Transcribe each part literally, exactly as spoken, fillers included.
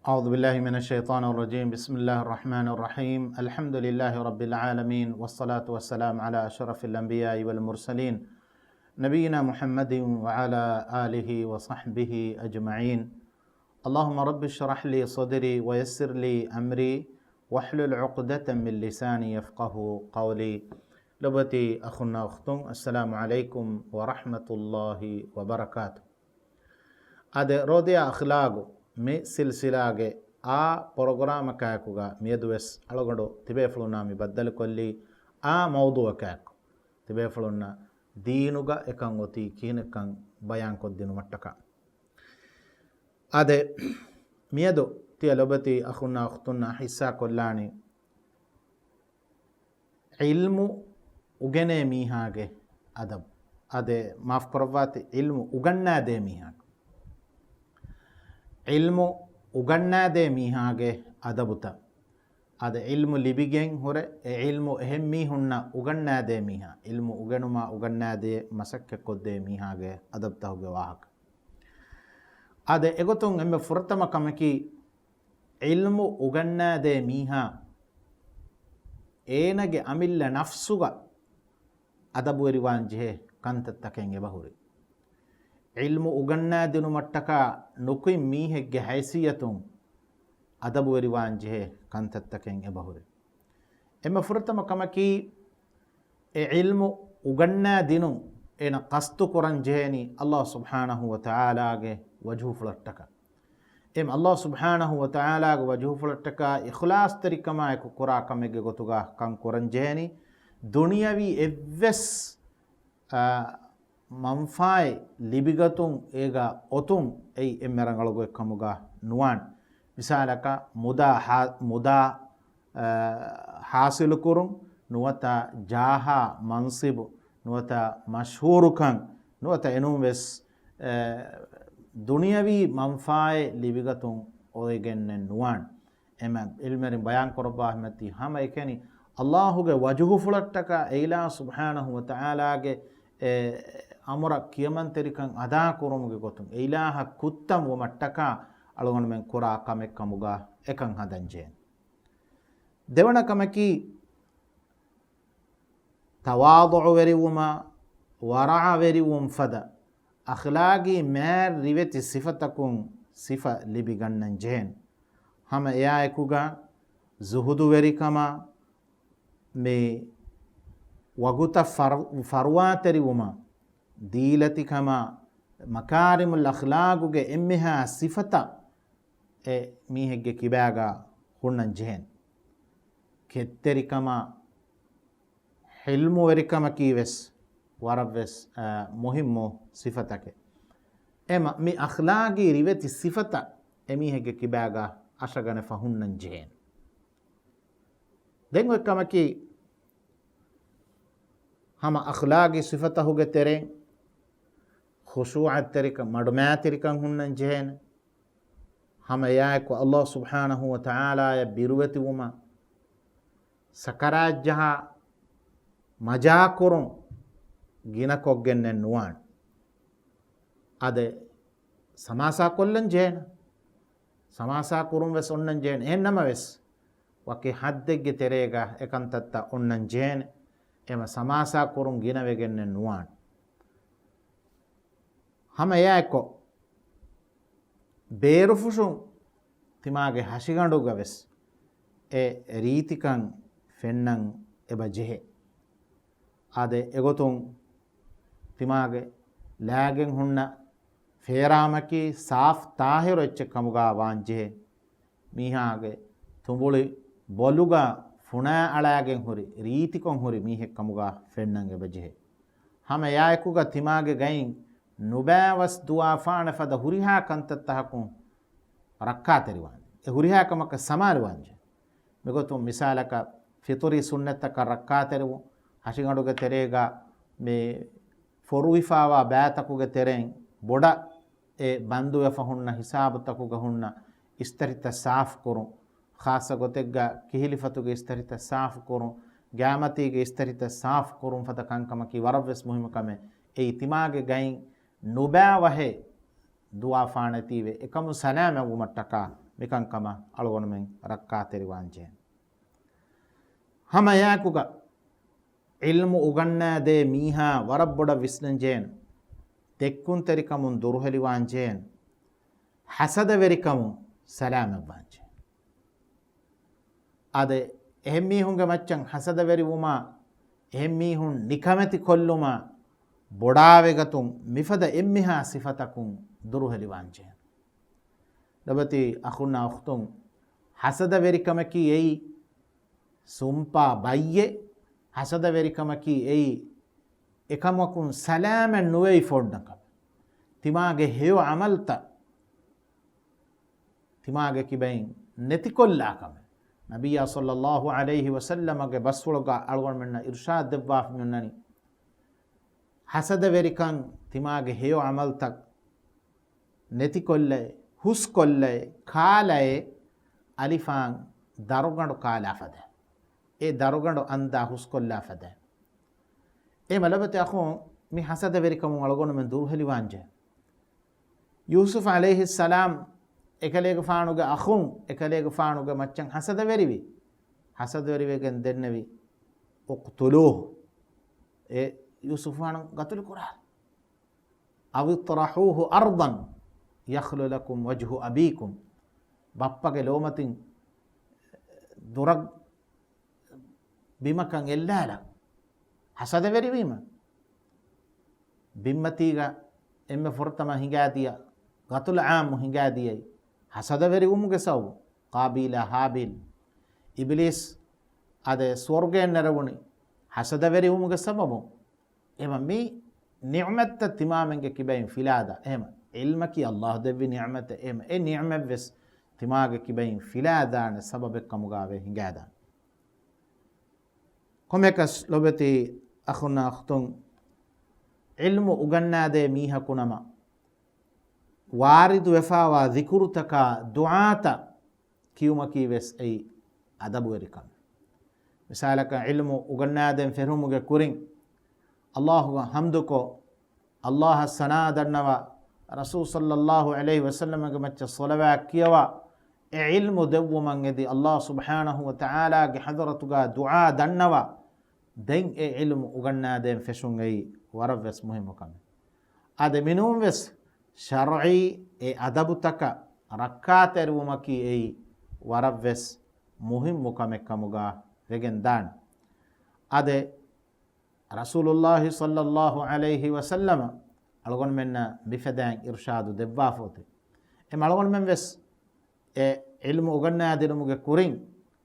أعوذ بالله من الشيطان الرجيم. بسم الله الرحمن الرحيم. الحمد لله رب العالمين، والصلاة والسلام على أشرف الأنبياء والمرسلين، نبينا محمد وعلى آله وصحبه أجمعين. اللهم رب اشرح لي صدري ويسر لي أمري واحلل عقدة من لساني يفقهوا قولي. ލޮބުވެތި އަޚުންނާ އުޚްތުން، އައްސަލާމު ޢަލައިކުމް ވަރަޙްމަތުﷲި ވަބަރަކާތު. އާދެ، ރޯދަޔާ އަޚްލާގު މި ސިލްސިލާގެ އާ ޕްރޮގްރާމަކާއެކުގަ މިއަދުވެސް އަޅުގަނޑު ތިބޭފުޅުންނާ މި ބައްދަލުކޮށްލީ އާ މައުޟޫޢަކާއެކު. ތިބޭފުޅުންނަށް ދީނުގަ އެކަން އޮތީ ކިހިނެއްކަން ބަޔާންކޮށްދިނުމަށްޓަކާ. އާދެ، މިއަދު ތިޔަ ލޮބުވެތި އަޚުންނާ އުޚްތުންނާ ޙިއްޞާކޮށްލާނީ ޢިލްމު އުގެނޭ މީހާގެ އަދަބު. އާދެ، މާފްކުރައްވާތި، ޢިލްމު އުގަންނާދޭ މީހާގެ. ޢިލްމު އުގަންނާދޭ މީހާގެ އަދަބުތައް. އާދެ، ޢިލްމު ލިބިގެން ހުރެ އެ ޢިލްމު އެހެން މީހުންނަށް އުގަންނާދޭ މީހާ، ޢިލްމު އުގެނުމާ އުގަންނާދޭ މަސައްކަތްކޮށްދޭ މީހާގެ އަދަބުތަކުގެ ވާހަކަ. އާދެ، އެގޮތުން އެންމެ ފުރަތަމަ ކަމަކީ، ޢިލްމު އުގަންނާދޭ މީހާ އޭނަގެ އަމިއްލަ ނަފްސުގަ އަދަބުވެރިވާން ޖެހޭ ކަންތައްތަކެއް އެބަހުރި. ޢިލްމު އުގަންނާދިނުމަށްޓަކާ ނުކުތް މީހެއްގެ ހައިސިއްޔަތުން އަދަބުވެރިވާން ޖެހޭ ކަންތައްތަކެއް އެބަހުރި. އެންމެ ފުރަތަމަ ކަމަކީ، އެ ޢިލްމު އުގަންނާ ދިނުން އޭނަ ޤަޞްދު ކުރަން ޖެހޭނީ ﷲ ސުބްޙާނަހޫ ވަތަޢާލާގެ ވަޖްހުފުޅަށްޓަކާ. އެ ﷲ ސުބްޙާނަހޫ ވަތަޢާލާގެ ވަޖްހުފުޅަށްޓަކާ އިޚްލާޞްތެރިކަމާއެކު ކުރާ ކަމެއްގެ ގޮތުގަ ކަން ކުރަން ޖެހޭނީ. ދުނިޔަވީ އެއްވެސް، އާ، މަންފާއެއް ލިބިގަތުން އޭގަ އޮތުން އެއީ އެންމެ ރަނގަޅު ގޮތް ކަމުގަ ނުވާން. މިސާލަކަށް މުދާ ހާ-، މުދާ އާ، ޙާޞިލުކުރުން، ނުވަތަ ޖާހާ މަންޞިބު، ނުވަތަ މަޝްހޫރުކަން، ނުވަތަ އެނޫން ވެސް، އާ، ދުނިޔަވީ މަންފާއެއް ލިބިގަތުން އޮވެގެންނެއް ނުވާން. އެމަ ޢިލްމުވެރިން ބަޔާން ކުރައްވާ ހިމަތީ ހަމަ އެކަނި ﷲގެ ވަޖުހުފުޅަށްޓަކާ އެއިލާހު ސުބްޙާނަހޫ ވަތަޢާލާގެ އެ އަމުރަށް ކިޔަމަންތެރިކަން އަދާކުރުމުގެ ގޮތުން އެއިލާހަށް ކުއްތަން ވުމަށްޓަކާ އަޅުގަނޑުމެން ކުރާ ކަމެއް ކަމުގަ އެކަން ހަދަން ޖެހޭނެ. ދެވަނަ ކަމަކީ، ތަވާޟުޢުވެރިވުމާ ވަރަޢަވެރިވުން ފަދަ އަޚްލާގީ މާތް ރިވެތި ސިފަތަކުން ސިފަ ލިބިގަންނަން ޖެހޭނެ. ހަމަ އެއާއެކުގަ ޒުހުދުވެރިކަމާ، މި ވަގުތަށް ފަރު-، ފަރުވާތެރިވުމާ، ދީލަތިކަމާ، މަކާރިމުލް އަޚްލާގުގެ އެންމެހާ ސިފަތައް އެ މީހެއްގެ ކިބާގަ ހުންނަން ޖެހޭނެ. ކެތްތެރިކަމާ، ޙިލްމުވެރިކަމަކީ ވެސް ވަރަށްވެސް، އާ، މުހިއްމު ސިފަތަކެއް. އެމަ މި އަޚްލާގީ ރިވެތި ސިފަތައް އެމީހެއްގެ ކިބާގަ އަށަގަނެފަ ހުންނަން ޖެހޭނެ. ދެން އޮތް ކަމަކީ، ހަމަ އަޚްލާގީ ސިފަތަހުގެ ތެރެއިން ޚުޝޫޢަތްތެރިކަން، މަޑުމައިތިރިކަން ހުންނަން ޖެހޭނެ. ހަމަ އެއާއެކު ﷲ ސުބްޙާނަހޫ ވަތަޢާލާޔަށް ބިރުވެތިވުމަށް، ސަކަރާތްޖަހާ މަޖާކުރުން ގިނަކޮށްގެންނެއް ނުވާނެ. އާދެ، ސަމާސާކޮށްލަން ޖެހޭނެ. ސަމާސާ ކުރުން ވެސް އޮންނަން ޖެހޭނެ. އެހެން ނަމަވެސް، ވަކި ޙައްދެއްގެ ތެރޭގަ އެކަންތައްތައް އޮންނަން ޖެހޭނެ. އެމަ ސަމާސާ ކުރުން ގިނަވެގެންނެއް ނުވާނެ. ހަމަ އެއާއެކު، ބޭރުފުށުން ތިމާގެ ހަށިގަނޑުގަ ވެސް އެ ރީތިކަން ފެންނަން އެބަ ޖެހޭ. އާދެ، އެގޮތުން ތިމާގެ ލާގެން ހުންނަ ފޭރާމަކީ ސާފް ތާހިރު އެއްޗެއް ކަމުގަ ވާން ޖެހޭ. މީހާގެ ތުނބުޅި ބޮލުގަ ފުނާ އަޅާގެން ހުރި، ރީތިކޮށް ހުރި މީހެއް ކަމުގަ ފެންނަން އެބަ ޖެހޭ. ހަމަ އެއާއެކުގަ ތިމާގެ ގައިން ނުބައިވަސް ދުވާފާނެ ފަދަ ހުރިހާ ކަންތައްތަހަކުން ރައްކާތެރިވާން. އެ ހުރިހާ ކަމަކަށް ސަމާލުވާންޖެ. މިގޮތުން މިސާލަކަށް ފިޠުރީ ސުންނަތްތަކަށް ރައްކާތެރިވުން، ހަށިގަނޑުގެ ތެރޭގަ މި ފޮރުވިފާވާ ބައިތަކުގެ ތެރެއިން ބޮޑަށް އެ ބަންދުވެފަ ހުންނަ ހިސާބުތަކުގަ ހުންނަ އިސްތަށިތައް ސާފުކުރުން، ޚާއްޞަ ގޮތެއްގަ ކިހިލިފަތުގެ އިސްތަށިތައް ސާފުކުރުން، ގާމަތީގެ އިސްތަށިތައް ސާފުކުރުން ފަދަ ކަންކަމަކީ ވަރަށްވެސް މުހިއްމު ކަމެއް. އެއީ ތިމާގެ ގައިން ނުބައިވަހެއް ދުވާފާނެތީވެ، އެކަމުން ސަލާމަތްވުމަށްޓަކާ މިކަންކަމަށް އަޅުގަނޑުމެން ރައްކާތެރިވާންޖެހޭނެ. ހަމައެއާއެކުގަ ޢިލްމު އުގަންނާދޭ މީހާ ވަރަށް ބޮޑަށް ވިސްނަންޖެހޭނެ. ދެއްކުންތެރިކަމުން ދުރުހެލިވާންޖެހޭނެ. ހަސަދަވެރިކަމުން ސަލާމަތްވާންޖެހޭނެ. އާދެ، އެހެން މީހުންގެ މައްޗަށް ހަސަދަވެރިވުމާ، އެހެން މީހުން ނިކަމެތި ކޮށްލުމާ، ބޮޑާވެގަތުން މިފަދަ އެންމެހާ ސިފަތަކުން ދުރުހެލިވާންޖެހޭނެ. ލޮބެތި އަޚުންނާ އުޚްތުން، ހަސަދަވެރިކަމަކީ އެއީ ސުންޕާ ބައްޔެއް. ހަސަދަވެރިކަމަކީ އެއީ އެކަމަކުން ސަލާމަތް ނުވެވި ފޯންނަކަމެއް. ތިމާގެ ހެޔޮ ޢަމަލްތައް ތިމާގެ ކިބައިން ނެތިކޮށްލާ ކަމެއް. ނަބިއްޔާ ޞައްލައްލާހު ޢަލައިހި ވަސައްލަމަގެ ބަސްފުޅުގަ އަޅުގަނޑުމެންނަށް އިރުޝާދު ދެއްވާފަ މިއޮންނަނީ، ހަސަދަވެރިކަން، ތިމާގެ ހެޔޮ ޢަމަލްތައް ނެތިކޮށްލައި، ހުސްކޮށްލައި، ކާލައި، އަލިފާން ދަރުގަނޑު ކާލާ ފަދަ، އެ ދަރުގަނޑު އަންދާ ހުސްކޮށްލާ ފަދަ. އެ މަލަބަތި އަޚުން، މި ހަސަދަވެރިކަމުން އަޅުގަނޑުމެން ދުރުހެލިވާންޖެ. ޔޫސުފް ޢަލައިހިއްސަލާމް އެކަލޭގެފާނުގެ އަޚުން އެކަލޭގެފާނުގެ މައްޗަށް ހަސަދަވެރިވި. ހަސަދަވެރިވެގެން ދެންނެވި، "اقتلوه." އެ ޔޫސުފާނު ގަތުލު ކުރާ. "أو اطرحوه أرضا يخل لكم وجه أبيكم." ބައްޕަގެ ލޯމަތިން ދުރަށް ބިމަކަށް އެއްލާލަ. ހަސަދަވެރިވީމަ. ބިންމަތީގަ އެންމެ ފުރަތަމަ ހިނގާދިޔަ ގަތުލު ޢާއްމު ހިނގާދިޔައީ ހަސަދަވެރިވުމުގެ ސަބަބު. ޤާބީލާ ހާބީލް. އިބިލީސް އާދެ، ސުވަރުގައި ނެރެވުނީ ހަސަދަވެރިވުމުގެ ސަބަބުން. އެހެމަ މި ނިޢުމަތްތައް ތިމާމެންގެ ކިބައިން ފިލާދާ. އެހެމަ ޢިލްމަކީ ﷲ ދެއްވި ނިޢުމަތެއް. އެހެމަ އެ ނިޢުމަތްވެސް ތިމާގެ ކިބައިން ފިލާދާނެ ސަބަބެއް ކަމުގާވެ ހިނގާދާނެ. ކޮމެކަސް ލޮބެތި އަޚުންނާ އުޚްތުން، ޢިލްމު އުގަންނާދޭ މީހަކު ނަމަ، ވާރިދު ވެފާވާ ޛިކުރުތަކާ ދުޢާތައް ކިޔުމަކީ ވެސް އެއީ އަދަބުވެރިކަމެއް. މިސާލަކަށް، ޢިލްމު އުގަންނާދޭން ފެށުމުގެ ކުރިން ﷲ ގަ ޙަމްދުކޮށް، ﷲ އަށް ސަނާ ދަންނަވާ، ރަސޫލު ޞައްލައްލާހު ޢަލައިހި ވަސައްލަމަގެ މައްޗަށް ޞަލަވާތް ކިޔަވާ، އެ ޢިލްމު ދެއްވުމަށް އެދި، ﷲ ސުބްޙާނަހު ވަ ތަޢާލާގެ ޙަޟްރަތުގަ ދުޢާ ދަންނަވާ، ދެން އެ ޢިލްމު އުގަންނާދޭން ފެށުން އެއީ ވަރަށްވެސް މުހިއްމު ކަމެއް. އާދެ، މިނޫންވެސް ޝަރްޢީ އެ އަދަބުތަކަށް ރައްކާތެރިވުމަކީ އެއީ ވަރަށްވެސް މުހިއްމު ކަމެއް ކަމުގަ ވެގެން ދާނެ. އާދެ، ރަސޫލުﷲ ޞައްލައްލާހު ޢަލައިހި ވަސައްލަމަ އަޅުގަނޑުމެންނަށް މިފަދައިން އިރުޝާދު ދެއްވާފަ އޮތީ. އެ އަޅުގަނޑުމެން ވެސް އެ ޢިލްމު އުގަންނާދިނުމުގެ ކުރިން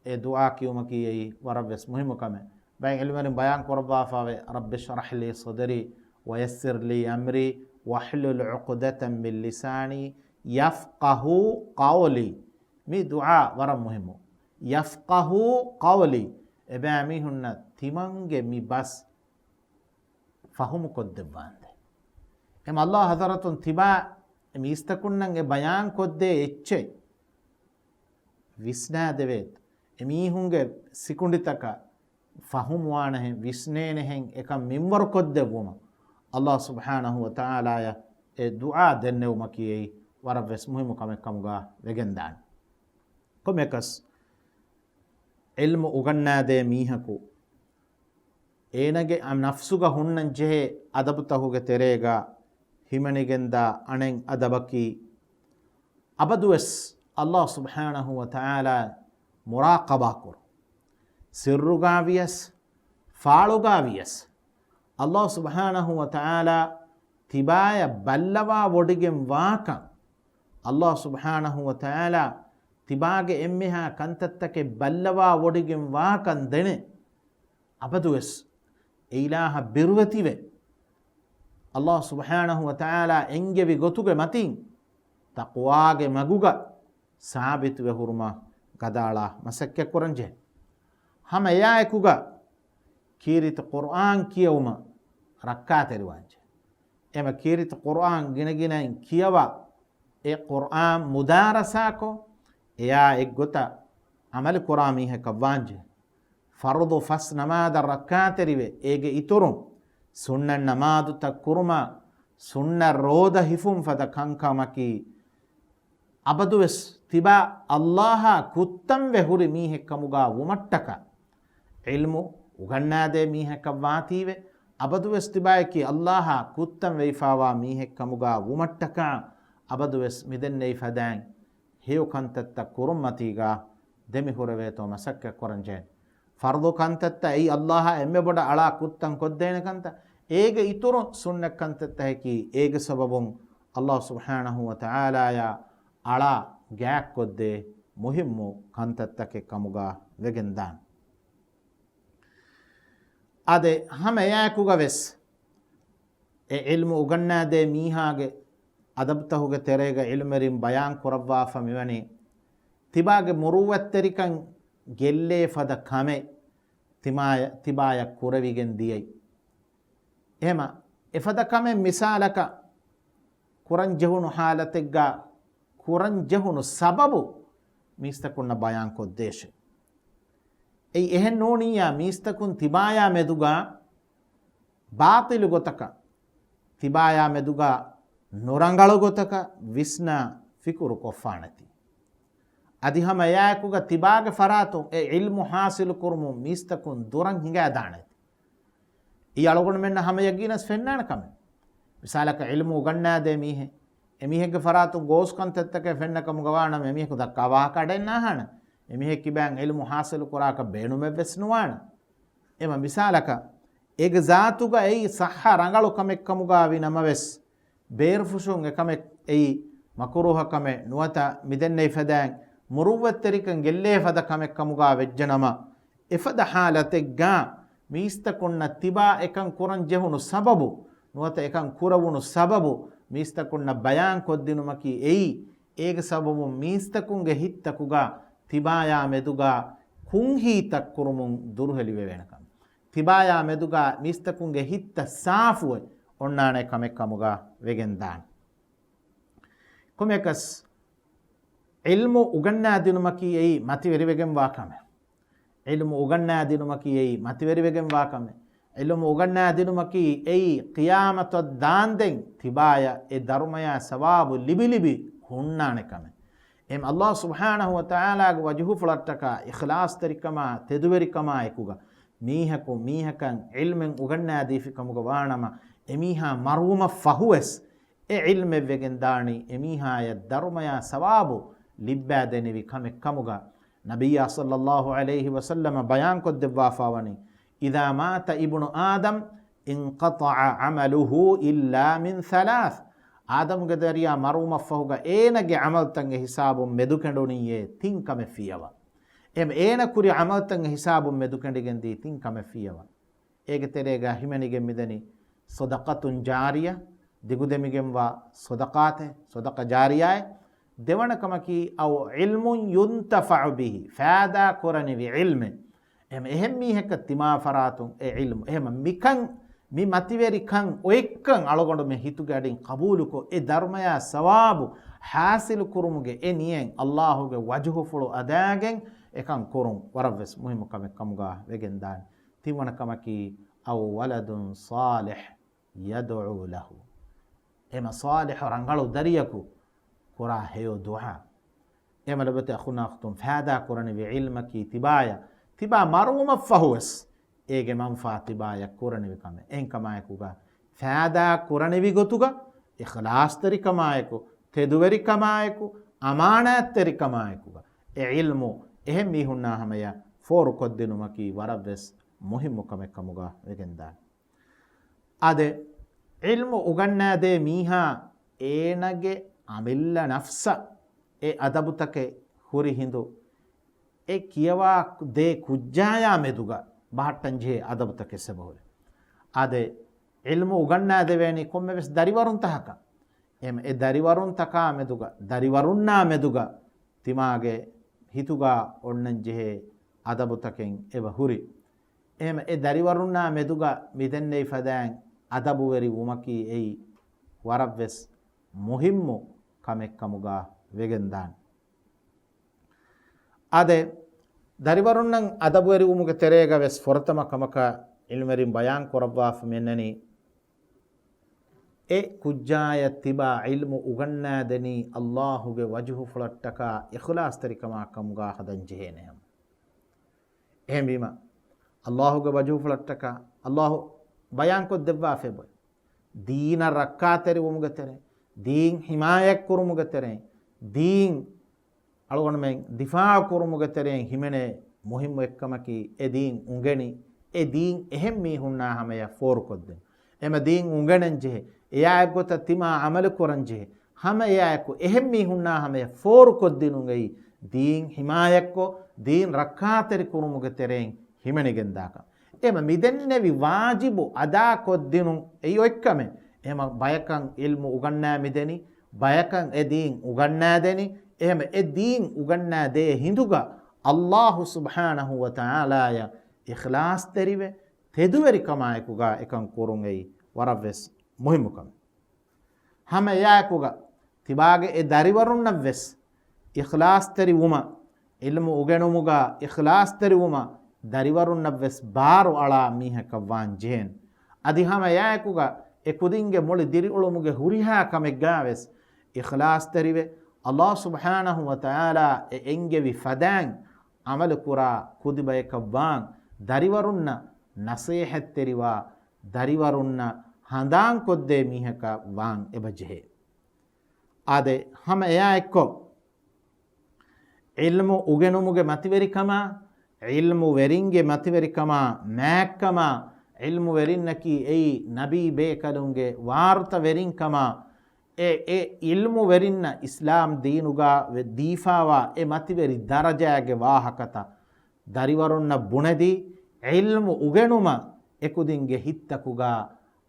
އެ ދުޢާ ކިޔުމަކީ އެއީ ވަރަށްވެސް މުހިއްމު ކަމެއް. ބައެއް ޢިލްމުވެރިން ބަޔާން ކުރައްވާފައިވޭ، "رب اشرح لي صدري ويسر لي أمري واحلل عقدة من لساني يفقهوا قولي." މި ދުޢާ ވަރަށް މުހިއްމު. "يفقهوا قولي." އެބައިމީހުންނަށް ތިމަންގެ މި ބަސް ފަހުމުކޮށްދެއްވާނދޭ. އެމަ ﷲ ޙަޟްރަތުން ތިބާ މީސްތަކުންނަށް އެ ބަޔާންކޮށްދޭ އެއްޗެއް ވިސްނާދެވޭތޯ. އެމީހުންގެ ސިކުނޑިތަކަށް ފަހުމުވާނެހެން، ވިސްނޭނެހެން އެކަން މިންވަރުކޮށްދެއްވުމަށް ﷲ ސުބްޙާނަހު ވަ ތަޢާލާޔަށް އެ ދުޢާ ދެންނެވުމަކީ އެއީ ވަރަށްވެސް މުހިއްމު ކަމެއް ކަމުގަ ވެގެންދާނެ. ކޮމެކަސް ޢިލްމު އުގަންނާދޭ މީހަކު އޭނަގެ ނަފްސުގަ ހުންނަން ޖެހޭ އަދަބުތަކުގެ ތެރޭގަ ހިމެނިގެންދާ އަނެއް އަދަބަކީ، އަބަދުވެސް ﷲ ސުބްޙާނަހު ވަ ތަޢާލާ މުރާޤަބާ ކުރުން. ސިއްރުގަ ވިޔަސް، ފާޅުގަ ވިޔަސް، ﷲ ސުބްޙާނަހު ވަ ތަޢާލާ ތިބާޔަށް ބައްލަވާ ވޮޑިގެން ވާކަން، ﷲ ސުބްޙާނަހު ވަ ތަޢާލާ ތިބާގެ އެންމެހާ ކަންތައްތަކެއް ބައްލަވާ ވޮޑިގެން ވާކަން ދެނެ، އަބަދުވެސް އެ އިލާހަށް ބިރުވެތިވެ، ﷲ ސުބްޙާނަހު ވަ ތަޢާލާ އެންގެވި ގޮތުގެ މަތިން ތަޤްވާގެ މަގުގަ ސާބިތުވެ ހުރުމަށް ގަދައަޅާ މަސައްކަތް ކުރަންޖެހޭ. ހަމަ އެއާއެކުގަ ކީރިތި ޤުރްއާން ކިޔެވުމަށް ރައްކާތެރިވާންޖެ. އެމަ ކީރިތި ޤުރްއާން ގިނަގިނައިން ކިޔަވާ، އެ ޤުރްއާން މުދާރަސާކޮށް، އެޔާ އެއްގޮތަށް ޢަމަލު ކުރާ މީހަކަށް ވާންޖެ. ފަރުޟު ފަސް ނަމާދަށް ރައްކާތެރިވެ، އޭގެ އިތުރުން ސުންނަ ނަމާދުތައް ކުރުމާ، ސުންނަ ރޯދަ ހިފުން ފަދަ ކަންކަމަކީ، އަބަދުވެސް ތިބާ އައްލާހާ ކުއްތަންވެ ހުރި މީހެއްކަމުގާ ވުމަށްޓަކާ، ޢިލްމު އުގަންނާދޭ މީހަކަށް ވާތީވެ، އަބަދުވެސް ތިބާޔަކީ އައްލާހާ ކުއްތަން ވެއިފާވާ މީހެއްކަމުގާ ވުމަށްޓަކާ، އަބަދުވެސް މިދެންނެވި ފަދައިން ހެޔޮ ކަންތައްތައް ކުރުންމަތީގާ ދެމިހުރެވޭތޯ މަސައްކަތް ކުރަންޖެހޭނެ. ފަރުޟު ކަންތައްތައް އެއީ އައްލާހާ އެންމެ ބޮޑަށް އަޅާ ކުއްތަން ކޮށްދޭނެ ކަންތައް. އޭގެ އިތުރުން ސުންނަތް ކަންތައްތަކަކީ އޭގެ ސަބަބުން އައްލާހު ސުބްޙާނަހު ވަ ތަޢާލާޔާ އަޅާ ގާތްކޮށްދޭ މުހިއްމު ކަންތައްތަކެއް ކަމުގާ ވެގެންދާނެ. އާދެ، ހަމަ އެއާއެކުގަ ވެސް އެ ޢިލްމު އުގަންނާދޭ މީހާގެ އަދަބުތަހުގެ ތެރޭގަ ޢިލްމުވެރިން ބަޔާން ކުރައްވާފަ މިވަނީ، ތިބާގެ މުރުއްވަތްތެރިކަން ގެއްލޭ ފަދަ ކަމެއް ތިމާޔަ-، ތިބާޔަށް ކުރެވިގެން ދިޔައީ. އެހެމަ އެފަދަ ކަމެއް މިސާލަކަށް ކުރަން ޖެހުނު ޙާލަތެއްގަ ކުރަން ޖެހުނު ސަބަބު މީސްތަކުންނަށް ބަޔާން ކޮށްދޭށޭ. އެއީ އެހެން ނޫނިއްޔާ މީސްތަކުން ތިބާޔާ މެދުގަ ބާޠިލު ގޮތަކަށް، ތިބާޔާ މެދުގަ ނުރަނގަޅު ގޮތަކަށް ވިސްނާ ފިކުރު ކޮށްފާނެތީ. އަދި ހަމަ އެއާއެކުގަ ތިބާގެ ފަރާތުން އެ ޢިލްމު ޙާޞިލު ކުރުމުން މީސްތަކުން ދުރަށް ހިނގާދާނެތީ. އީ އަޅުގަނޑުމެންނަށް ހަމަ ޔަގީނަސް ފެންނާނެ ކަމެއް. މިސާލަކަށް ޢިލްމު އުގަންނާދޭ މީހެއް، އެމީހެއްގެ ފަރާތުން ގޯސް ކަންތައްތަކެއް ފެންނަ ކަމުގަ ވާނަމަ އެމީހަކު ދައްކާ ވާހަކަ އަޑެއް ނާހާނެ. އެމީހެއް ކިބައިން ޢިލްމު ޙާޞިލު ކުރާކަށް ބޭނުމެއް ވެސް ނުވާނެ. އެމަ މިސާލަކަށް، އޭގެ ޒާތުގަ އެއީ ޞައްޙަ ރަނގަޅު ކަމެއް ކަމުގާ ވި ނަމަވެސް، ބޭރުފުށުން އެކަމެއް އެއީ މަކުރޫހަ ކަމެއް ނުވަތަ މިދެންނެވި ފަދައިން މުރުއްވަތްތެރިކަން ގެއްލޭ ފަދަ ކަމެއް ކަމުގާ ވެއްޖެނަމަ، އެފަދަ ޙާލަތެއްގާ މީސްތަކުންނަށް ތިބާ އެކަން ކުރަން ޖެހުނު ސަބަބު ނުވަތަ އެކަން ކުރެވުނު ސަބަބު މީސްތަކުންނަށް ބަޔާން ކޮށްދިނުމަކީ އެއީ، އޭގެ ސަބަބުން މީސްތަކުންގެ ހިތްތަކުގާ ތިބާޔާ މެދުގާ ކުންހީ ތައްކުރުމުން ދުރުހެލިވެވޭނެ ކަމެއް. ތިބާޔާ މެދުގާ މީސްތަކުންގެ ހިތްތައް ސާފުވެ އޮންނާނެ ކަމެއް ކަމުގާ ވެގެންދާނެ. ކޮމެކަސް، ޢިލްމު އުގަންނާދިނުމަކީ އެއީ މަތިވެރިވެގެންވާ ކަމެއް. ޢިލްމު އުގަންނާދިނުމަކީ އެއީ މަތިވެރިވެގެންވާ ކަމެއް. ޢިލްމު އުގަންނާދިނުމަކީ އެއީ ޤިޔާމަތަށް ދާންދެން ތިބާޔަށް އެ ދަރުމަޔާ ސަވާބު ލިބިލިބި ހުންނާނެ ކަމެއް. އެހެން އައްލާހު ސުބްޙާނަހު ވަ ތަޢާލާގެ ވަޖުހުފުޅަށްޓަކާ އިޚްލާޞްތެރިކަމާ ތެދުވެރިކަމާއެކުގަ މީހަކު މީހަކަށް ޢިލްމެއް އުގަންނާދީފި ކަމުގަ ވާނަމަ، އެމީހާ މަރުވުމަށް ފަހުވެސް އެ ޢިލްމެއްވެގެން ދާނީ އެމީހާޔަށް ދަރުމަޔާ ސަވާބު ލިއްބާދެނިވި ކަމެއް ކަމުގަ، ނަބިއްޔާ ޞައްލައްލާހު ޢަލައިހި ވަސައްލަމަ ބަޔާންކޮށްދެއްވާފާވަނީ، إذا مات ابن آدم انقطع عمله إلا من ثلاث. އާދަމުގެ ދަރިޔާ މަރުވުމަށްފަހުގަ އޭނަގެ ޢަމަލުތައް އެ ހިސާބުން މެދުކެނޑުނިއްޔޭ ތިން ކަމެއް ފިޔަވަ. އެހެން އޭނަ ކުރި ޢަމަލުތައް އެ ހިސާބުން މެދުކެނޑިގެންދީ ތިން ކަމެއް ފިޔަވަ. އޭގެ ތެރޭގަ ހިމެނިގެން މިދަނީ ޞަދަޤަތުން ޖާރިޔަ، ދިގުދެމިގެންވާ ޞަދަޤާތެއް، ޞަދަޤަ ޖާރިޔާއެއް. ދެވަނަ ކަމަކީ، أو علم ينتفع به، ފައިދާ ކުރަނިވި ޢިލްމެއް. އެހެން، އެހެން މީހަކަށް ތިމާ ފަރާތުން އެ ޢިލްމު. އެހެން މިކަން، މި މަތިވެރިކަން އޮތްކަން އަޅުގަނޑުމެން ހިތުގެ އަޑިން ޤަބޫލުކޮށް، އެ ދަރުމަޔާ ސަވާބު ޙާޞިލު ކުރުމުގެ އެ ނިޔަތް އައްލާހުގެ ވަޖުހުފުޅު އަދާގެން އެކަން ކުރުން ވަރަށްވެސް މުހިއްމު ކަމެއް ކަމުގަ ވެގެންދާނެ. ތިންވަނަ ކަމަކީ، أو ولد صالح يدعو له. އެމަ ޞާލިޙު ރަނގަޅު ދަރިޔަކު ކުރާ ހެޔޮ ދުޢާ. އެމަ ލޮބުވެތި އަޚުންނާ އުޚްތުން، ފައިދާ ކުރަނިވި ޢިލްމަކީ ތިބާޔަށް، ތިބާ މަރުވުމަށްފަހުވެސް އޭގެ މަންފާ ތިބާޔަށް ކުރަނިވި ކަމެއް. އެހެންކަމާއެކުގަ ފައިދާ ކުރަނިވި ގޮތުގަ، އިޚްލާޞްތެރިކަމާއެކު، ތެދުވެރިކަމާއެކު، އަމާނާތްތެރިކަމާއެކުގަ، އެ ޢިލްމު އެހެން މީހުންނާ ހަމަޔަށް ފޯރުކޮށްދިނުމަކީ ވަރަށްވެސް މުހިއްމު ކަމެއް ކަމުގަ ވެގެންދާނެ. އާދެ، ޢިލްމު އުގަންނާދޭ މީހާ އޭނަގެ އަމިއްލަ ނަފްސަށް އެ އަދަބުތަކެއް ހުރި ހިނދު، އެ ކިޔަވާ ދޭ ކުއްޖާޔާ މެދުގަ ބަހައްޓަންޖެހޭ އަދަބުތަކެއް އެބަހުރި. އާދެ، ޢިލްމު އުގަންނާދެވޭނީ ކޮންމެވެސް ދަރިވަރުންތަކަކަށް. އެމަ އެ ދަރިވަރުންތަކާ މެދުގަ، ދަރިވަރުންނާ މެދުގަ ތިމާގެ ހިތުގަ އޮންނަންޖެހޭ އަދަބުތަކެއް އެބަ ހުރި. އެހެމަ އެ ދަރިވަރުންނާ މެދުގަ މިދެންނެވި ފަދައިން އަދަބުވެރި ވުމަކީ އެއީ ވަރަށްވެސް މުހިއްމު ކަމެއް ކަމުގަ ވެގެންދާނެ. އާދެ، ދަރިވަރުންނަށް އަދަބުވެރިވުމުގެ ތެރޭގަ ވެސް ފުރަތަމަ ކަމަކަށް ޢިލްމުވެރިން ބަޔާން ކުރައްވާފަ މިއަންނަނީ، އެ ކުއްޖާޔަށް ތިބާ ޢިލްމު އުގަންނާދެނީ ﷲ ގެ ވަޖުހުފުޅަށްޓަކާ އިޚްލާޞްތެރިކަމާ ކަމުގާ ހަދަން ޖެހޭނެ ހަމަ. އެހެންވީމަ، ﷲ ގެ ވަޖުހުފުޅަށްޓަކާ ﷲ ބަޔާންކޮށްދެއްވާފައި ބޮއެ. ދީނަށް ރައްކާތެރިވުމުގެ ތެރެއިން، ދީން ޙިމާޔަތްކުރުމުގެ ތެރެއިން، ދީން އަޅުގަނޑުމެން ދިފާޢު ކުރުމުގެ ތެރެއިން ހިމެނޭ މުހިއްމު އެއްކަމަކީ، އެ ދީން އުނގެނި، އެ ދީން އެހެން މީހުންނާ ހަމަޔަށް ފޯރުކޮށްދޭން. އެމަ ދީން އުނގެނެން ޖެހޭ، އެއާ އެއްގޮތަށް ތިމާ ޢަމަލު ކުރަން ޖެހޭ، ހަމަ އެއާއެކު އެހެން މީހުންނާ ހަމަޔަށް ފޯރުކޮށްދިނުން އެއީ، ދީން ޙިމާޔަތްކޮށް، ދީން ރައްކާތެރި ކުރުމުގެ ތެރެއިން ހިމެނިގެންދާކަން. އެމަ މިދެންނެވި ވާޖިބު އަދާކޮށްދިނުން އެއީ އޮތްކަމެއް. އެމަ ބަޔަކަށް ޢިލްމު އުގަންނާ މިދެނީ، ބަޔަކަށް އެ ދީން އުގަންނާދެނީ، އެހެމަ އެ ދީން އުގަންނާދޭ ހިނދުގަ ﷲ ސުބްޙާނަހޫ ވަތަޢާލާޔަށް އިޚްލާޞްތެރިވެ، ތެދުވެރިކަމާއެކުގަ އެކަން ކުރުން އެއީ ވަރަށްވެސް މުހިއްމު ކަމެއް. ހަމަ އެއާއެކުގަ ތިބާގެ އެ ދަރިވަރުންނަށްވެސް އިޚްލާޞްތެރިވުމަށް، ޢިލްމު އުގެނުމުގަ އިޚްލާޞްތެރިވުމަށް ދަރިވަރުންނަށްވެސް ބާރު އަޅާ މީހަކަށް ވާން ޖެހޭނެ. އަދި ހަމަ އެއާއެކުގަ އެ ކުދިންގެ މުޅި ދިރިއުޅުމުގެ ހުރިހާ ކަމެއްގާވެސް އިޚްލާޞްތެރިވެ، ﷲ ސުބްޙާނަހޫ ވަތަޢާލާ އެ އެންގެވި ފަދައިން ޢަމަލުކުރާ ކުދިބަޔަކަށް ވާން، ދަރިވަރުންނަށް ނަޞޭޙަތްތެރިވާ، ދަރިވަރުންނަށް ހަނދާންކޮށްދޭ މީހަކަށް ވާން އެބަޖެހޭ. އާދެ، ހަމަ އެއާ އެއްކޮށް، ޢިލްމު އުގެނުމުގެ މަތިވެރިކަމާ، ޢިލްމުވެރިންގެ މަތިވެރިކަމާ، މާތްކަމާ، ޢިލްމުވެރިންނަކީ އެއީ ނަބީ ބޭކަލުންގެ ވާރުތަވެރިންކަމާ، އެ، އެ ޢިލްމުވެރިންނަށް އިސްލާމް ދީނުގަ ވެ-، ދީފާވާ އެ މަތިވެރި ދަރަޖާގެ ވާހަކަތައް ދަރިވަރުންނަށް ބުނެދީ، ޢިލްމު އުގެނުމަށް އެކުދިންގެ ހިތްތަކުގަ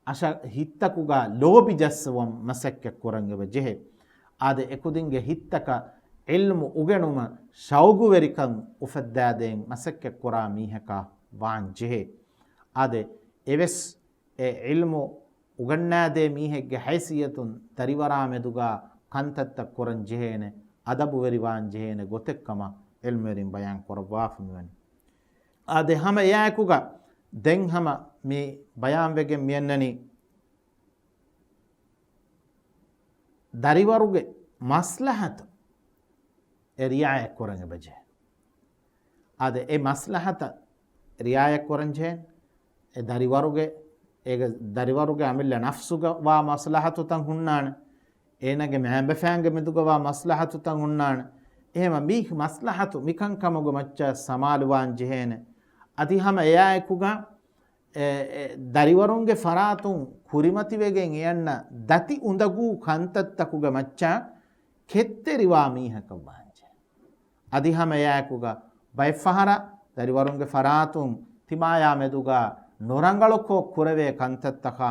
އަށަ-، ހިތްތަކުގަ ލޯބި ޖައްސަވަން މަސައްކަތް ކުރަން އެބަ ޖެހޭ. އާދެ، އެކުދިންގެ ހިތްތަކަށް ޢިލްމު އުގެނުމަށް ޝައުގުވެރިކަން އުފައްދާދޭން މަސައްކަތް ކުރާ މީހަކަށް ވާން ޖެހޭ. އާދެ، އެވެސް އެ ޢިލްމު އުގަންނާދޭ މީހެއްގެ ހައިސިއްޔަތުން ދަރިވަރާ މެދުގަ ކަންތައްތައް ކުރަން ޖެހޭނެ، އަދަބުވެރިވާން ޖެހޭނެ ގޮތެއްކަމަށް ޢިލްމުވެރިން ބަޔާން ކުރައްވާފަ މިވަނީ. އާދެ، ހަމަ އެއާއެކުގަ ދެން ހަމަ މި ބަޔާންވެގެން މިއަންނަނީ، ދަރިވަރުގެ މަސްލަހަތު އެ ރިޢާޔަތް ކުރަން އެބަޖެހޭ. އާދެ، އެ މަސްލަހަތަށް ރިޢާޔަތް ކުރަން ޖެހޭނެ. އެ ދަރިވަރުގެ، އޭގެ ދަރިވަރުގެ އަމިއްލަ ނަފްސުގަ ވާ މަސްލަހަތުތައް ހުންނާނެ. އޭނާގެ މައިންބަފައިންގެ މެދުގަ ވާ މަސްލަހަތުތައް ހުންނާނެ. އެހެމަ މި މަސްލަހަތު މިކަންކަމުގެ މައްޗަށް ސަމާލުވާން ޖެހޭނެ. އަދި ހަމަ އެއާއެކުގަ އެ، އެ، ދަރިވަރުންގެ ފަރާތުން ކުރިމަތިވެގެން އެއަންނަ ދަތި އުނދަގޫ ކަންތައްތަކުގެ މައްޗަށް ކެތްތެރިވާ މީހަކަށް ވާންޖެ. އަދި ހަމަ އެއާއެކުގަ ބައެއްފަހަރަށް ދަރިވަރުންގެ ފަރާތުން ތިމާޔާ މެދުގަ ނުރަނގަޅުކޮށް ކުރެވޭ ކަންތައްތަކާ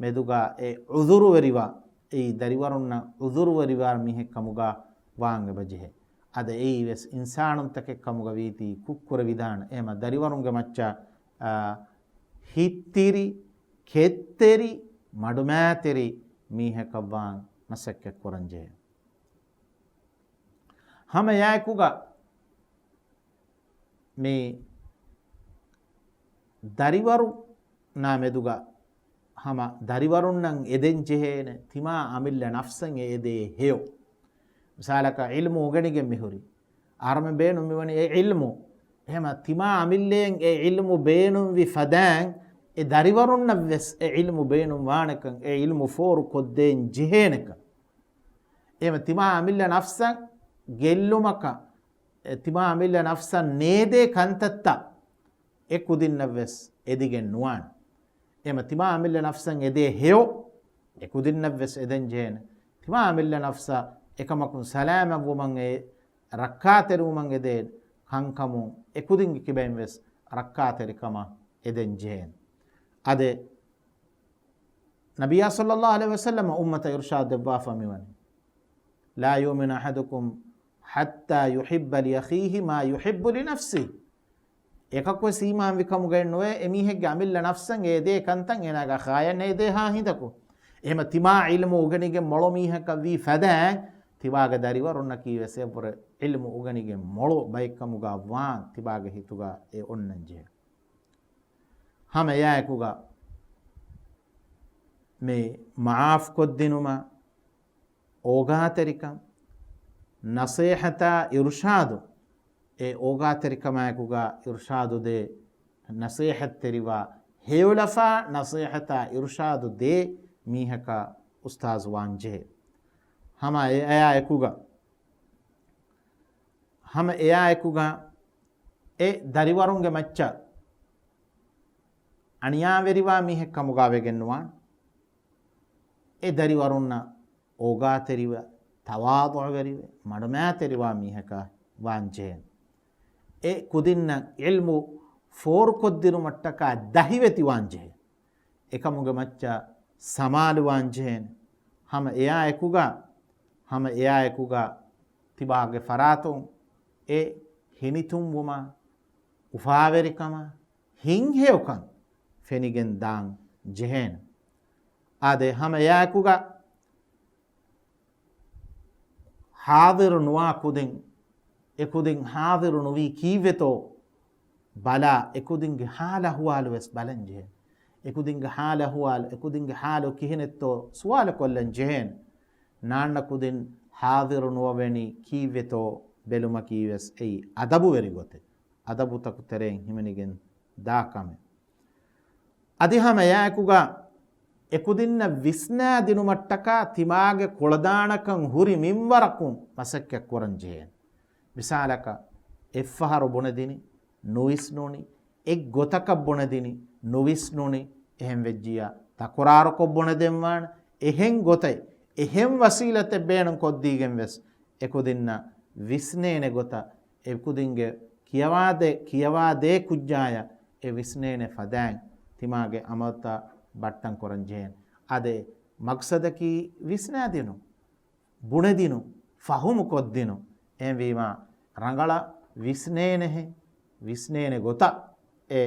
މެދުގަ އެ ޢުޛުރުވެރިވާ، އެއީ ދަރިވަރުންނަށް ޢުޛުރުވެރިވާ މީހެއް ކަމުގަ ވާން އެބަޖެހޭ. އަދި އެއީ ވެސް އިންސާނުންތަކެއް ކަމުގަ ވީތީ ކުށްކުރެވިދާނެ. އެހެމަ ދަރިވަރުންގެ މައްޗަށް އާ، ހިތްތިރި، ކެތްތެރި، މަޑުމައިތިރި މީހަކަށްވާން މަސައްކަތް ކުރަންޖެހޭ. ހަމަ އެއާއެކުގަ މި ދަރިވަރުންނާ މެދުގަ ހަމަ ދަރިވަރުންނަށް އެދެން ޖެހޭނެ ތިމާ އަމިއްލަ ނަފްސަށް އެ އެދޭ ހެޔޮ. މިސާލަކަށް ޢިލްމު އުގެނިގެން މިހުރީ. އަހަރުމެން ބޭނުން މިވަނީ އެ ޢިލްމު. އެހެމަ ތިމާ އަމިއްލައިން އެ ޢިލްމު ބޭނުންވި ފަދައިން އެ ދަރިވަރުންނަށްވެސް އެ ޢިލްމު ބޭނުންވާނެކަން، އެ ޢިލްމު ފޯރު ކޮށްދޭން ޖެހޭނެކަން. އެހެމަ ތިމާ އަމިއްލަ ނަފްސަށް ގެއްލުމަކަށް، އެ ތިމާ އަމިއްލަ ނަފްސަށް ނޭދޭ ކަންތައްތައް އެ ކުދިންނަށްވެސް އެދިގެން ނުވާނެ. އެހެމަ ތިމާ އަމިއްލަ ނަފްސަށް އެދޭ ހެޔޮ އެ ކުދިންނަށްވެސް އެދެން ޖެހޭނެ. ތިމާ އަމިއްލަ ނަފްސަށް އެކަމަކުން ސަލާމަތްވުމަށް އެ ރައްކާތެރިވުމަށް އެދޭ ކަންކަމުން އެ ކުދިންގެ ކިބައިންވެސް ރައްކާތެރިކަމަށް އެދެން ޖެހޭނެ. އަދެ ނަބިއްޔާ ޞައްލައްލާހު ޢަލައިހި ވަސައްލަމަ އުއްމަތަށް އިރުޝާދު ދެއްވާފަ މިވަނީ، لا يؤمن أحدكم حتى يحب لأخيه ما يحب لنفسه. އެކަކުވެސް އީމާންވި ކަމުގައެއް ނުވޭ، އެމީހެއްގެ އަމިއްލަ ނަފްސަށް އެ އެދޭ ކަންތައް އޭނާގެ އަޚާޔަށް ނޭދޭހާ ހިނދަކު. އެހެމަ ތިމާ ޢިލްމު އުގެނިގެން މޮޅު މީހަކަށް ވީ ފަދައިން، ތިބާގެ ދަރިވަރުންނަކީ ވެސް އެއްވުރެ ޢިލްމު އުގެނިގެން މޮޅު ބައެއްކަމުގަ ވާން ތިބާގެ ހިތުގަ އެ އޮންނަން ޖެހޭ. ހަމަ އެއާއެކުގަ މި މަޢާފް ކޮށްދިނުމަށް އޯގާތެރިކަން، ނަޞޭޙަތާ އިރުޝާދު، އެ އޯގާތެރިކަމާއެކުގަ އިރުޝާދު ދޭ، ނަޞޭޙަތްތެރިވާ، ހެޔޮލަފާ ނަޞޭޙަތާ އިރުޝާދު ދޭ މީހަކަށް އުސްތާޒު ވާންޖެހޭ. ހަމަ އެ އަޔާ އެކުގަ، ހަމަ އެއާއެކުގަ އެ ދަރިވަރުންގެ މައްޗަށް އަނިޔާވެރިވާ މީހެއް ކަމުގަ ވެގެންނުވާން. އެ ދަރިވަރުންނަށް އޯގާތެރިވެ، ތަވާޟުޢުވެރިވެ، މަޑުމައިތެރިވާ މީހަކަށް ވާންޖެހޭނެ. އެ ކުދިންނަށް ޢިލްމު ފޯރުކޮށްދިނުމަށްޓަކާ ދަހިވެތިވާންޖެހޭ. އެކަމުގެ މައްޗަށް ސަމާލުވާންޖެހޭނެ. ހަމަ އެއާއެކުގަ، ހަމަ އެއާއެކުގަ ތިބާގެ ފަރާތުން އެ ހިނިތުންވުމާ، އުފާވެރިކަމާ، ހިތްހެޔޮކަން ފެނިގެން ދާން ޖެހޭނެ. އާދެ، ހަމަ އެއާއެކުގަ ޙާޟިރު ނުވާ ކުދިން، އެ ކުދިން ޙާޟިރު ނުވީ ކީއްވެތޯ ބަލާ، އެ ކުދިންގެ ޙާލު އަޙްވާލު ވެސް ބަލަން ޖެހޭނެ. އެ ކުދިންގެ ޙާލު އަޙްވާލު، އެ ކުދިންގެ ޙާލު ކިހިނެއްތޯ ސުވާލު ކޮށްލަން ޖެހޭނެ. ނާންނަ ކުދިން ޙާޟިރު ނުވެވެނީ ކީއްވެތޯ ބެލުމަކީ ވެސް އެއީ އަދަބުވެރި ގޮތެއް. އަދަބުތަކު ތެރެއިން ހިމެނިގެން ދާ ކަމެއް. އަދި ހަމަ އެއާއެކުގަ އެކުދިންނަށް ވިސްނާދިނުމަށްޓަކާ ތިމާގެ ކުޅަދާނަކަން ހުރި މިންވަރަކުން މަސައްކަތް ކުރަން ޖެހޭނެ. މިސާލަކަށް، އެއްފަހަރު ބުނެދިނި، ނުވިސްނުނި، އެއްގޮތަކަށް ބުނެދިނި، ނުވިސްނުނި، އެހެން ވެއްޖިއްޔާ ތަކުރާރުކޮށް ބުނެދެންވާނެ. އެހެން ގޮތެއް، އެހެން ވަސީލަތެއް ބޭނުން ކޮށްދީގެން ވެސް އެކުދިންނަށް ވިސްނޭނެ ގޮތަށް، އެކުދިންގެ ކިޔަވާދޭ، ކިޔަވާދޭ ކުއްޖާޔަށް އެ ވިސްނޭނެ ފަދައިން ތިމާގެ އަމަލުތައް ބައްޓަން ކުރަން ޖެހޭނެ. އާދެ، މަގްސަދަކީ ވިސްނާދިނުން، ބުނެދިނުން، ފަހުމު ކޮށްދިނުން. އެހެންވީމާ، ރަނގަޅަށް ވިސްނޭނެހެން، ވިސްނޭނެ ގޮތަށް އެ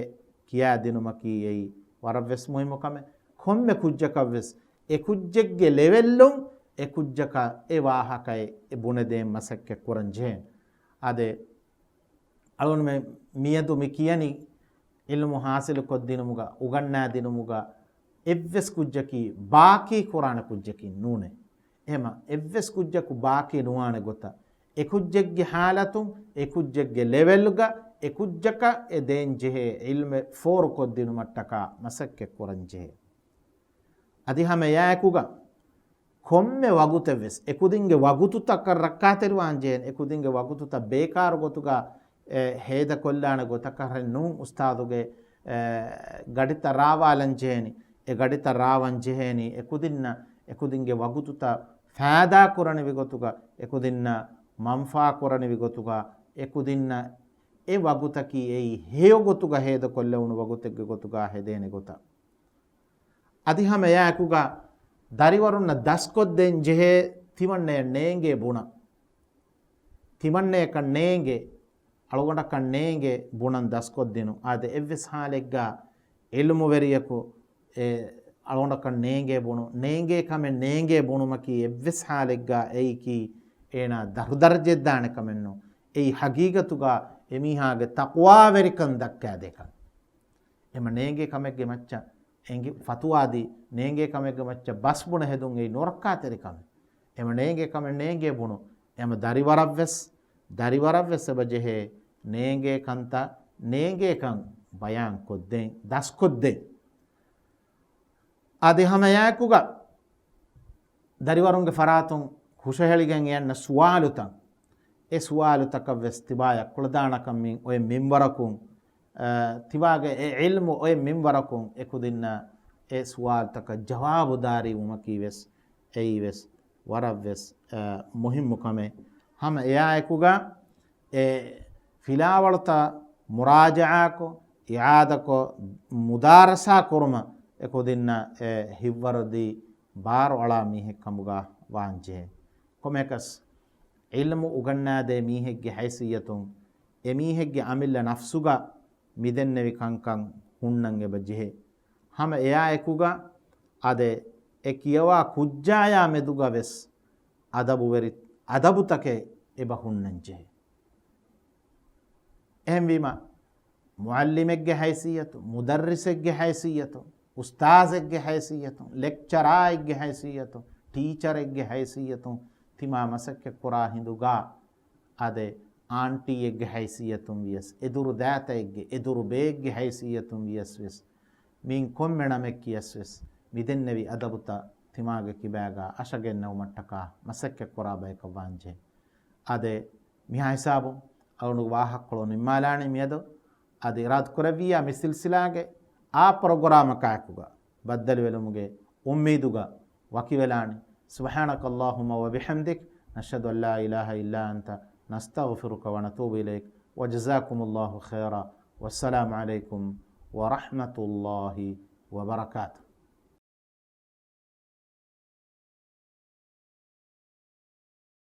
ކިޔާދިނުމަކީ އެއީ ވަރަށްވެސް މުހިއްމު ކަމެއް. ކޮންމެ ކުއްޖަކަށްވެސް އެ ކުއްޖެއްގެ ލެވެލްއުން އެ ކުއްޖަކަށް އެ ވާހަކައެއް އެ ބުނެދޭން މަސައްކަތް ކުރަން ޖެހޭނެ. އާދެ، އަޅުގަނޑުމެން މިއަދު މި ކިޔަނީ ޢިލްމު ޙާޞިލު ކޮށްދިނުމުގަ، އުގަންނާދިނުމުގަ އެއްވެސް ކުއްޖަކީ ބާކީ ކުރާނެ ކުއްޖަކީ ނޫނޭ. އެހެމަ އެއްވެސް ކުއްޖަކު ބާކީ ނުވާނެ ގޮތަށް، އެ ކުއްޖެއްގެ ޙާލަތުން، އެ ކުއްޖެއްގެ ލެވެލްގަ އެ ކުއްޖަކަށް އެ ދޭން ޖެހޭ ޢިލްމެއް ފޯރުކޮށްދިނުމަށްޓަކާ މަސައްކަތް ކުރަން ޖެހޭ. އަދި ހަމަ އެއާއެކުގަ ކޮންމެ ވަގުތެއްވެސް އެކުދިންގެ ވަގުތުތަކަށް ރައްކާތެރިވާން ޖެހޭނެ. އެކުދިންގެ ވަގުތުތައް ބޭކާރު ގޮތުގަ، އެ، ހޭދަކޮށްލާނެ ގޮތަކަށް ނޫން އުސްތާޛުގެ، އެ، ގަޑިތައް ރާވާލަން ޖެހޭނީ. އެ ގަޑިތައް ރާވަން ޖެހޭނީ. އެކުދިންނަށް އެކުދިންގެ ވަގުތުތައް ފައިދާ ކުރަނިވި ގޮތުގަ، އެކުދިންނަށް މަންފާ ކުރަނިވި ގޮތުގަ، އެކުދިންނަށް އެ ވަގުތަކީ އެއީ ހެޔޮ ގޮތުގަ ހޭދަކޮށްލެވުނު ވަގުތެއްގެ ގޮތުގަ ހެދޭނެ ގޮތަށް. އަދި ހަމަ އެއާއެކުގަ ދަރިވަރުންނަށް ދަސްކޮށްދޭން ޖެހޭ ތިމަންނަޔަށް ނޭނގޭ ބުނަން. ތިމަންނަޔަކަށް ނޭނގޭ، އަޅުގަނޑަކަށް ނޭނގޭ ބުނަން ދަސްކޮށްދިނުން. އާދެ، އެއްވެސް ޙާލެއްގަ ޢިލްމުވެރިޔަކު އެ އަޅުގަނޑަކަށް ނޭނގޭ ބުނު، ނޭނގޭ ކަމެއް ނޭނގޭ ބުނުމަކީ އެއްވެސް ޙާލެއްގަ އެއީކީ އޭނާ ދަރުދަރަޖައެއް ދާނެ ކަމެއް ނޫން. އެއީ ޙަޤީޤަތުގަ އެމީހާގެ ތަޤްވާވެރިކަން ދައްކާދޭ ކަން. އެމަ ނޭނގޭ ކަމެއްގެ މައްޗަށް އެނގި ފަތުވާދީ، ނޭނގޭ ކަމެއްގެ މައްޗަށް ބަސް ބުނެ ހެދުން އެއީ ނުރައްކާތެރި ކަމެއް. އެމަ ނޭނގޭ ކަމެއް ނޭނގޭ ބުނު، އެމަ ދަރިވަރަށްވެސް، ދަރިވަރަށްވެސް އެބަ ޖެހޭ ނޭނގޭ ކަންތައް ނޭނގޭ ކަން ބަޔާން ކޮށްދޭން، ދަސްކޮށްދޭން. އަދި ހަމަ އެއާއެކުގަ ދަރިވަރުންގެ ފަރާތުން ހުށަހެޅިގެން އެއަންނަ ސުވާލުތައް، އެ ސުވާލުތަކަށް ވެސް ތިބާޔަށް ކުޅަދާނަކަމިން އޮތް މިންވަރަކުން، އަ، ތިބާގެ އެ ޢިލްމު އޮތް މިންވަރަކުން އެކުދިންނަށް އެ ސުވާލުތަކަށް ޖަވާބު ދާރީ ވުމަކީ ވެސް އެއީ ވެސް ވަރަށް ވެސް، އަ، މުހިއްމު ކަމެއް. ހަމަ އެއާއެކުގަ އެ ފިލާވަޅުތައް މުރާޖަޢާކޮށް، އިޢާދަކޮށް، މުދާރަސާ ކުރުމަށް އެކުދިންނަށް އެ ހިތްވަރުދީ ބާރު އަޅާ މީހެއް ކަމުގަ ވާންޖެހޭ. ކޮމެކަސް ޢިލްމު އުގަންނާދޭ މީހެއްގެ ހައިސިއްޔަތުން އެ މީހެއްގެ އަމިއްލަ ނަފްސުގަ މިދެންނެވި ކަންކަން ހުންނަން އެބަ ޖެހޭ. ހަމަ އެއާއެކުގަ އާދެ، އެ ކިޔަވާ ކުއްޖާޔާ މެދުގަ ވެސް އަދަބުވެރި، އަދަބުތަކެއް އެބަ ހުންނަން ޖެހޭ. އެހެންވީމަ، މުޢައްލިމެއްގެ ހައިސިއްޔަތު، މުދައްރިސެއްގެ ހައިސިއްޔަތު، އުސްތާޒެއްގެ ހައިސިއްޔަތުން، ލެކްޗަރާއެއްގެ ހައިސިއްޔަތުން، ޓީޗަރެއްގެ ހައިސިއްޔަތުން ތިމާ މަސައްކަތްކުރާ ހިނދުގަ، އާދެ، އާންޓީއެއްގެ ހައިސިއްޔަތުން ވިޔަސް، އެދުރު ދާތައެއްގެ، އެދުރު ބޭއެއްގެ ހައިސިއްޔަތުން ވިޔަސް ވެސް، މިއިން ކޮންމެ ނަމެއް ކިޔަސް ވެސް، މި ދެންނެވި އަދަބުތައް ތިމާގެ ކިބާގަ އަށަގެންނެވުމަށްޓަކާ މަސައްކަތްކުރާ ބަޔަކަށް ވާންޖެހޭ. އާދެ، މިހާ ހިސާބުން އަޅުގަނޑުގެ ވާހަކަކޮޅު ނިންމާލާނީ މިއަދު. އަދި އިރާދަކުރެއްވިއްޔާ މި ސިލްސިލާގެ އާ ޕްރޮގްރާމަކާއެކުގަ ބައްދަލުވެލުމުގެ އުއްމީދުގަ ވަކިވެލާނީ. سبحانك اللهم وبحمدك، نشهد أن لا إله إلا أنت، نستغفرك ونتوب إليك، وجزاكم الله خيرا، والسلام عليكم ورحمة الله وبركاته.